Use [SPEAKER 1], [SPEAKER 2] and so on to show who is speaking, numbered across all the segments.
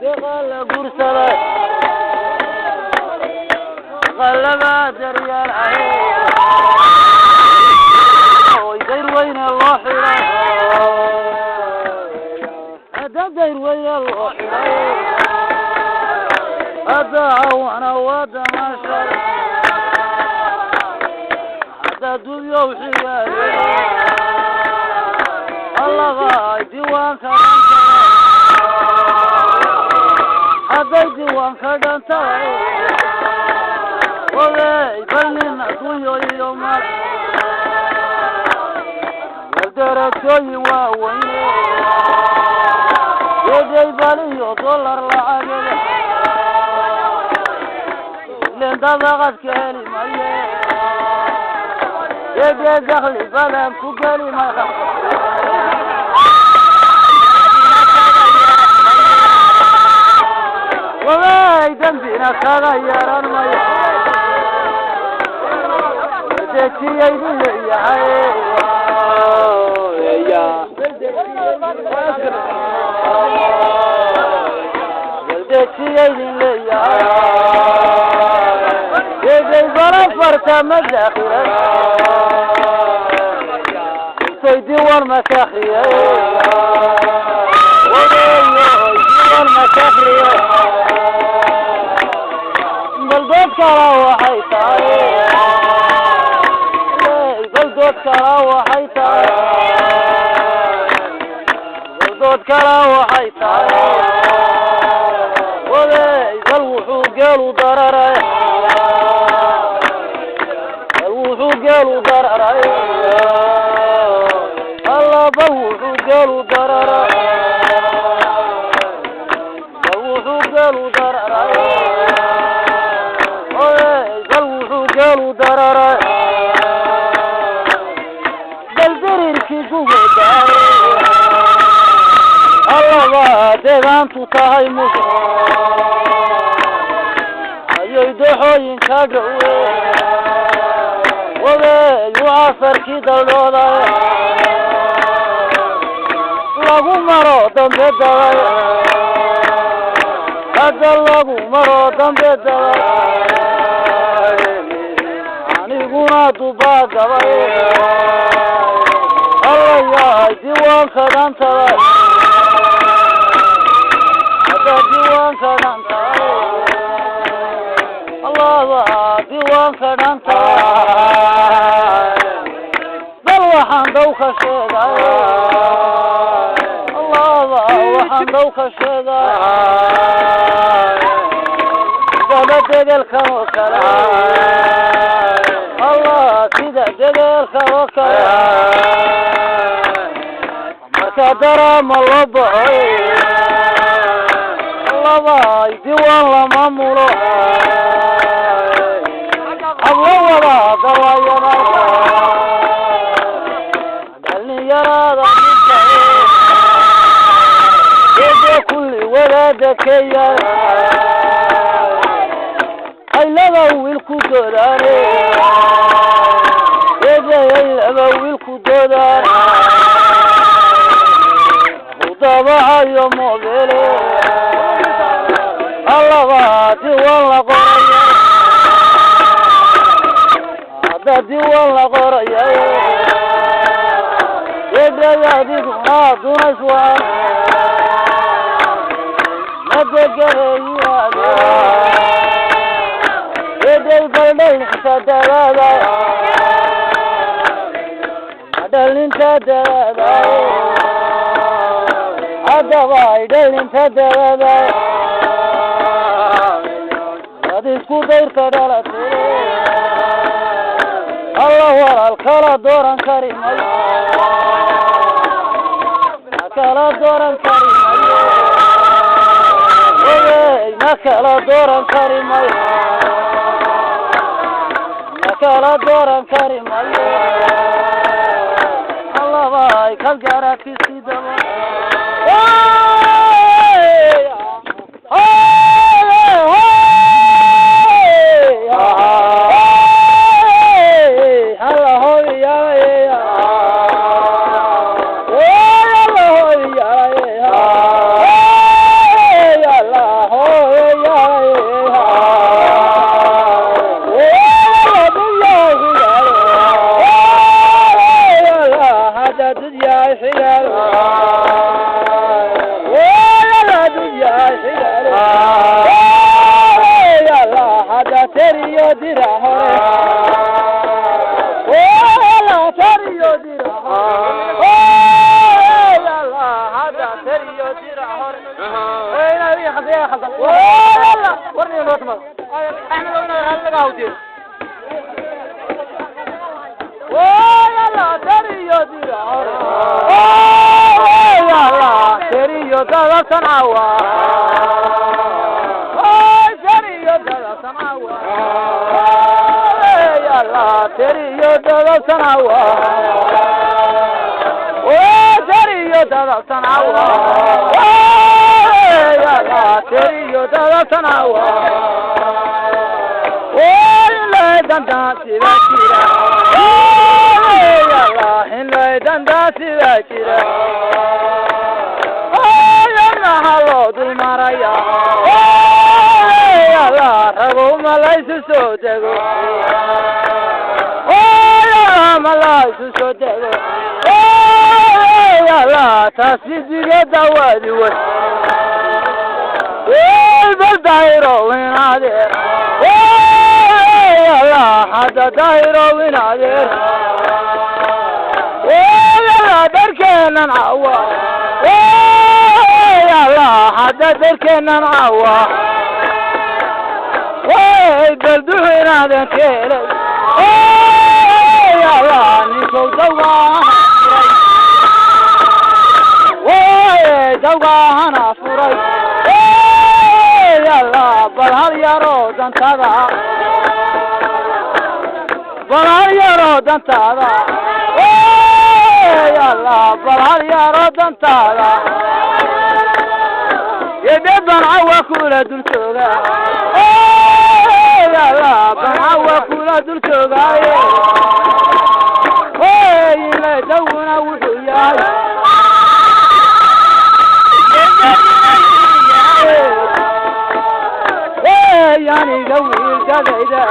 [SPEAKER 1] Deeqa la guursaday, qalaba daryaal oy dayr weyne loo xidhay, hadda dayr weyne loo xidhay, hadda hawana waa damashay, hadda dubyow xigaale allaba ay diiwaanka dhantahay, hadday diiwaanka dhan tahay, wabey bal nin adduunyo iyo mal darajooyin waaweyne, yeday bal iyo dollar lacagede ilen dabaqadka heli maye, yedee dakli badan ku geli may. Wabey dembina kaga yeeran mayo, dejiyaydu leeyahay, dejiyaydin leeyahay, yeday bala farta madaakhira intay diiwaan makakriyay, wabeeyoy diiwaan makakriyay. Baldood kala waxay tahay, baldood kala waxay tahay, baldood kala waxay tahay, wabey bal wuxuu geelu dararay, bal wuxuu geelu dararay, alla bal wuxuu geelu dararay, bal wuxuu geelu dararay, bal wuxuu geelu dararay, bal diriirkii gugedaay allaba deegaantu tahay mudo ayay dooxooyinka dhowe, wabey u cafarkii daldhooday lagu maro dambe dabay, hadda lagu maro dambe dabay, aniguna dubaa gabay, alla yahay diiwaanka dhantaday, hadda diiwaanka dhantaday, allaba diiwaanka dhantaday. Bal waxaan daw ka sheegay, allaba waxaan daw ka sheegay, sida degelkan oo kale, allah sida degelkan oo kale, marka daraama loo baxo, allaba diiwaan lama mulo, hablo wada dawaayada dhalinyarada midka ede kulli wadaada keya ay laba wiil ku doodaane, ede ay laba wiil ku doodaan, dabacayo mobile, allaba diiwaan la qoraya, hadda diiwaan la qoraya, yeday adiguna dunays waan madegareeyaade, yeday baldhalinta dabada, dhalinta dabada, haddaba ay dhalinta dabada, ad isku dayrta dhalatay, alla walaal kala dooran kari mayo, ma kala dooran kari mayo, wabey ma kala dooran kari mayo, ma kala dooran kari mayo, allaba ay kalgarakisi daba. dira hore. Yalla tariyo dira hore. Yalla hadda tariyo dira hore. Yalla warni loo tuma. Axmed oo inaad laga hawdiyo. Yalla tariyo dira hore. Yalla tariyo dada sancawa. Tariyo dada sancawa. Yalla tariyo dada sancawa. Tariyo dada sancawa. Yalla tariyo dada sancawa. Dandan sida jira. Yalla hinlay dandan sida jira. Yalla haloo dul maraya. Yalla ragow ma laysu soo dego. Yalla ma laysu soo dego. Yalla taasi diga dawaadi wey. Bal daahiro winaadeer. Yalla hadda daahiro winaadeer. Yalla darkeennan cawa. Yalla hadda darkeennan cawa. Way balduxu inaadan keelay. Yalla ninkow dawgaahana furay. Way dawgaahana furay. Yalla bal hal yaroo dantada. Bal hal yaroo dantada. Yalla bal hal yaroo dantada. Yedhe bancawa kula dul jooga. Yalla bancawa kula dul joogaaye. Ile dawna wuxuu yahay. Aniga wiildadayda.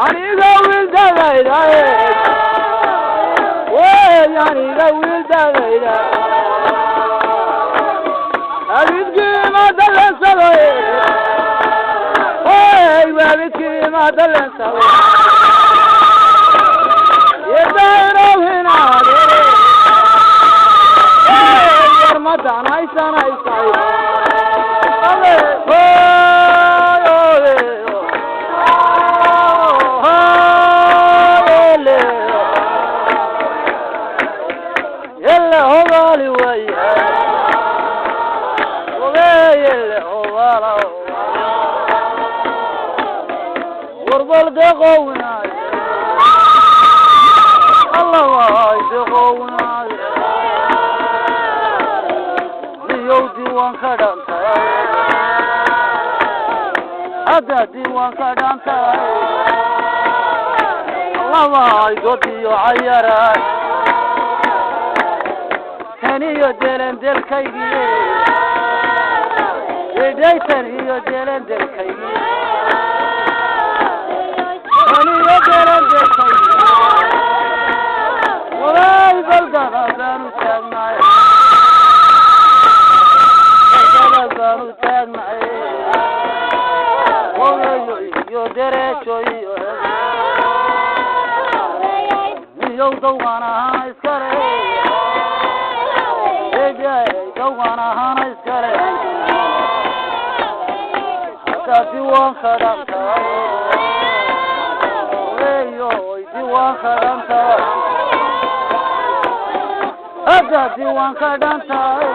[SPEAKER 1] Aniga wiildadayda. Aniga wiildadayda. Abidkii ma dalansado. Abidkii ma dalansado. Yadayrow hinaadere. Yarmadan haysanaysay. Hadda diiwaanka dhantay. Allawaay doodiyo cayaray. Taniyo delendelkaygii. Idhay taniyo delendelkaygii. Taniyo delendelkaygii. Walaay baldada baanu taagnay. Baldada baanu taagnay. Iyo derejo iyo niyow dawgan ahaana iskale. Dawgan ahaana iskale. Hadda diiwaanka dhantay. Diiwaanka dhantay. Hadda diiwaanka dhantay.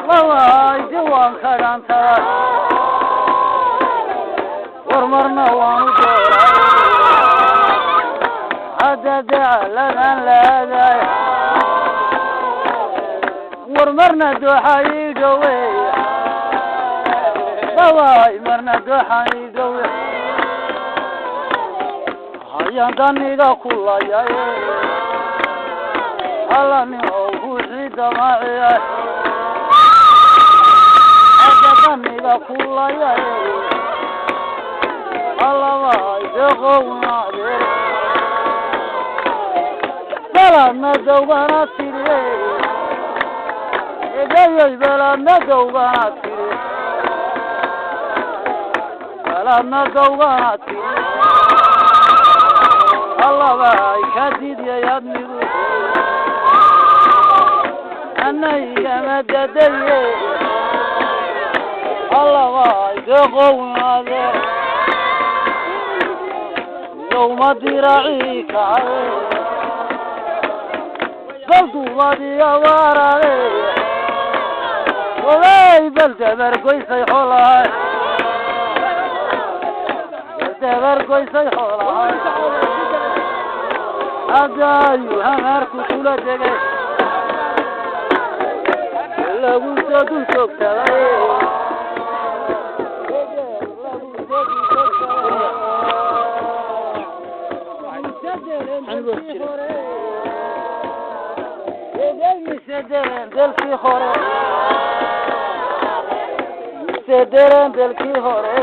[SPEAKER 1] Waay diiwaanka dhantay. Warmarna waanu dooray. Hadda dacladan laaday. Warmarna dooxa ii dhowey. Waay marna dooxa ii dhowey. Hayaan daniga kulayay. Alla nin oo ruuxii damaaciyay. Hadda daniga kulayay. Alla waay deqownaadee. Baladna dawgana tiri. Edayay baladna dawgana tiri. Adna dawgaati Allaba ay ka diidyay admigu Annaygama dadaye Allaba ay deqownaade Yowma diraaci kacay Balduubadii abaarale Walay bal dabar goysay xoolahay Dabar goysay xoolahay Hadaayu hamarku kula degay Lagu soo dul joogtaday Delkii hore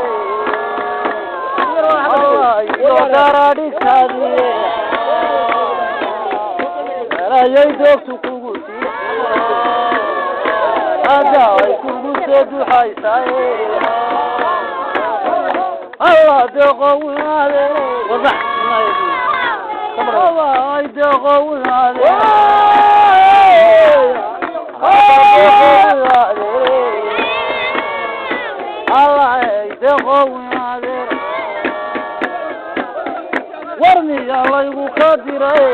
[SPEAKER 1] Ayay doogtu kugu sii Hadda ay kugu soo duxaysaay Allah deqownaade Allah ay deqownaade Allah ay deqownaade Warmiya laygu qadiray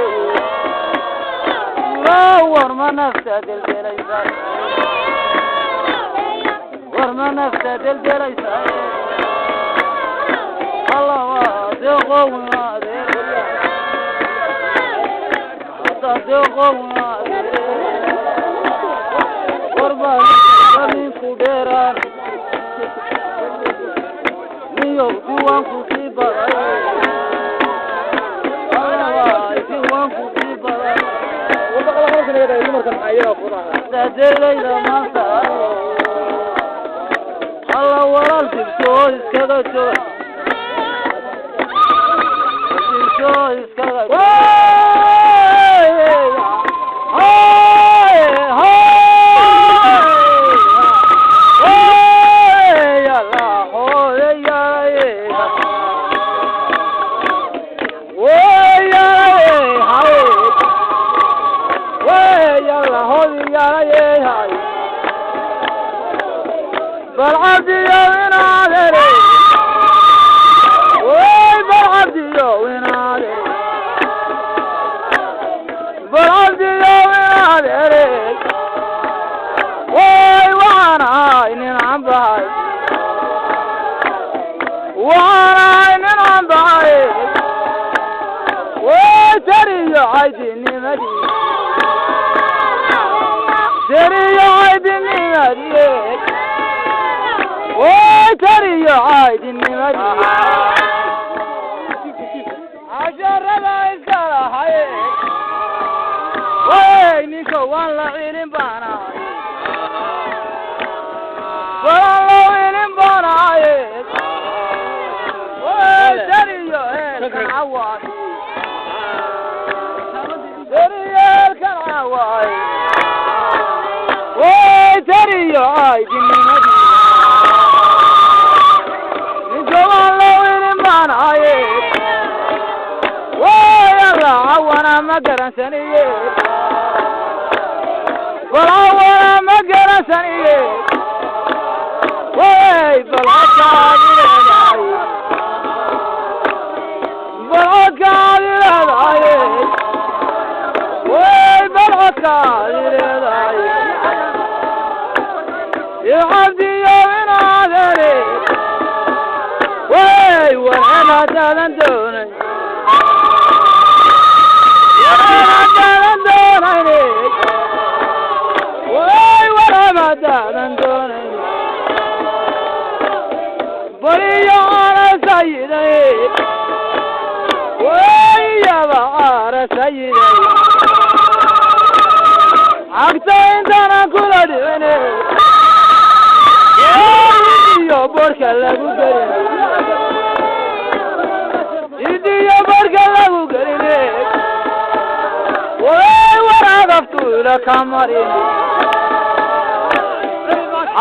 [SPEAKER 1] War ma nafta deldelaysa War ma nafta deldelaysa Allah waa deqownaade Hadda deqownaade War baa ninku dheeraan Niyow diiwaanku sii baday Allah diiwaanku sii baday Dadelayda maanta Allah walaal dibsoo iskaga jooga Dibsoo iskaga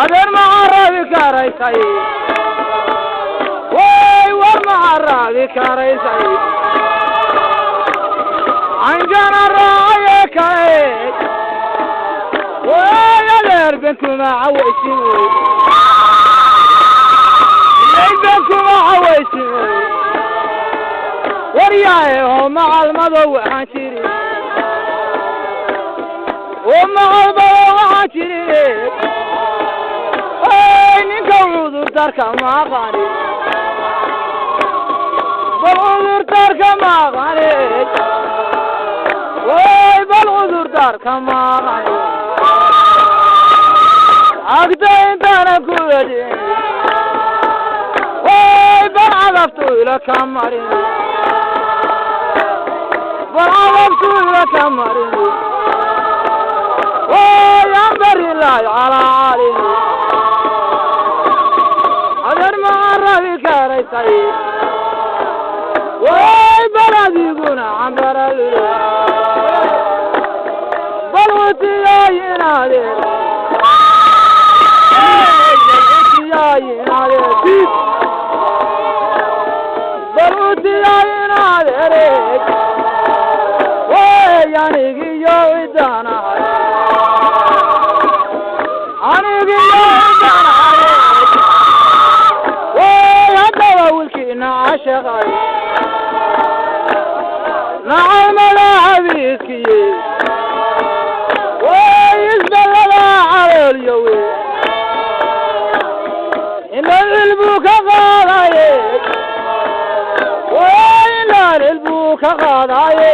[SPEAKER 1] Adeer ma carabi karaysay. Macaraadi karaysay canjana raacaye kale way adeer benkuma cawaysin wey ilay benkuma cawaysin wey waryaaye oo macalmado waxaan jirin oo macalmado waxaan jirin ey ninka cudur darka ma aqaani bal cudur darka ma aqaani way bal cudur darka ma aqaani agta intaana ku wedin way bal cadabtu ila ka marin bal cadabtu ila ka marin way ambari laay calaa calin adeer ma carabi karaysay way bal adiguna cambaralule bal wutiyaay inadeer utiyaay inadeer bal utiyaay inadeer way anigiyo cidaanahay anigiyo cidaanahay way haddaba wiilkiina cashaqay nacamada xabiiskiye way isballada caloolyowe inaan cilbuu ka qaadaye way inaan cilbuu ka qaadaye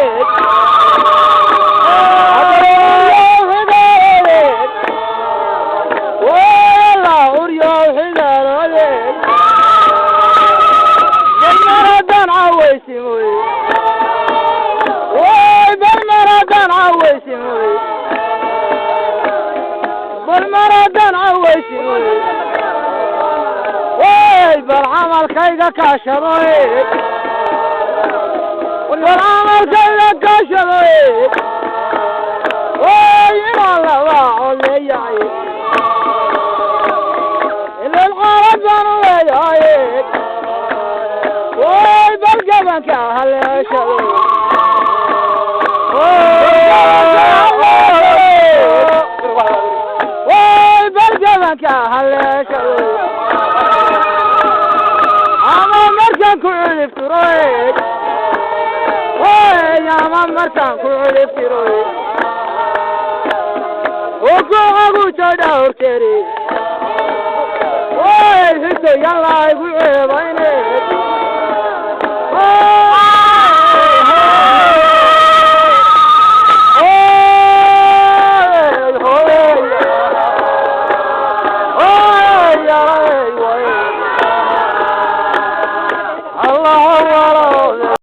[SPEAKER 1] balmaradan cawaysin wey way balmaradan cawaysin wey balmaradan cawaysin wey way bal camalkayga kaashado bal camalkayga kaashado way inaan labaaco leeyahay ilan xaalad baan u leeyahay way bal gabanka haleeshado way bal gabanka haleeshado ama markaan ku cudub tiro way ama markaan ku cudub tiro ukucagu jadha horteeri way xito yalla igu ceebayne.